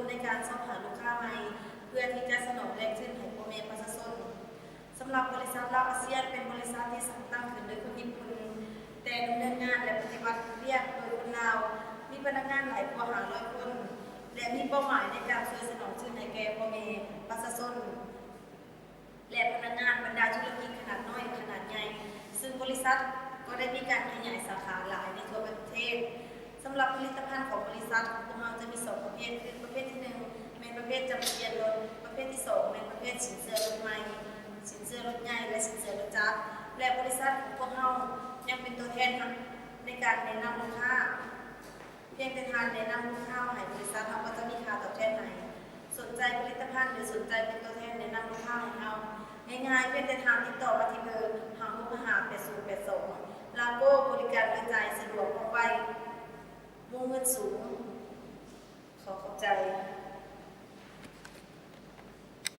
ໃນການຊອກຫາລູກຄ້າໃໝ່ ເພື່ອທີ່ຈະສະໜອງແຫຼ່ງທຶນໃຫ້ພໍ່ແມ່ປະຊາຊົນ. ສຳລັບບໍລິສັດລາວອາຊຽນ ເປັນບໍລິສັດທີ່ສ້າງຕັ້ງຂຶ້ນໂດຍຄົນຍີ່ປຸ່ນ, ແຕ່ດຳເນີນງານ ແລະ ປະຕິບັດວຽກໂດຍຄົນລາວ, ມີພະນັກງານຫຼາຍກວ່າຫ້າຮ້ອຍຄົນ ແລະ ມີເປົ້າໝາຍໃນການຊ່ວຍສະໜອງທຶນໃຫ້ແກ່ພໍ່ແມ່ປະຊາຊົນ ແລະ ພະນັກງານບັນດາທຸລະກິດຂະໜາດນ້ອຍ ຂະໜາດໃຫຍ່, ຊຶ່ງບໍລິສັດກໍໄດ້ມີການຂະຫຍາຍສາຂາຫຼາຍໃນທົ່ວປະເທດ. ສຳລັບຜະລິດຕະພັນຂອງບໍລິສັດຂອງພວກເຮົາຈະມີສອງປະເພດ ຄືປະເພດທີໜຶ່ງ ແມ່ນປະເພດຈຳທະບຽນລົດ, ປະເພດທີສອງ ແມ່ນປະເພດສິນເຊື່ອລົດໃໝ່, ສິນເຊື່ອລົດໃຫຍ່ ແລະ ສິນເຊື່ອລົດຈັກ ແລະ ບໍລິສັດຂອງພວກເຮົາຍັງເປັນຕົວແທນໃນການແນະນຳລູກຄ້າ. ພຽງແຕ່ທ່ານແນະນຳລູກຄ້າມາໃຫ້ບໍລິສັດ ເຮົາກໍຈະມີຄ່າຕອບແທນໃຫ້. ສົນໃຈຜະລິດຕະພັນ ຫຼື ສົນໃຈເປັນຕົວແທນແນະນຳລູກຄ້າໃຫ້ເຮົາ? ງ່າຍໆ ພຽງແຕ່ທ່ານຕິດຕໍ່ມາທີ່ເບີ ຫ້າຫົກຫ້າ ແປດສູນແປດສອງ. ລາໂກ້ ບໍລິການໂດຍໃຈ, ສະດວກ, ວ່ອງໄວ, ວົງເງິນສູງ.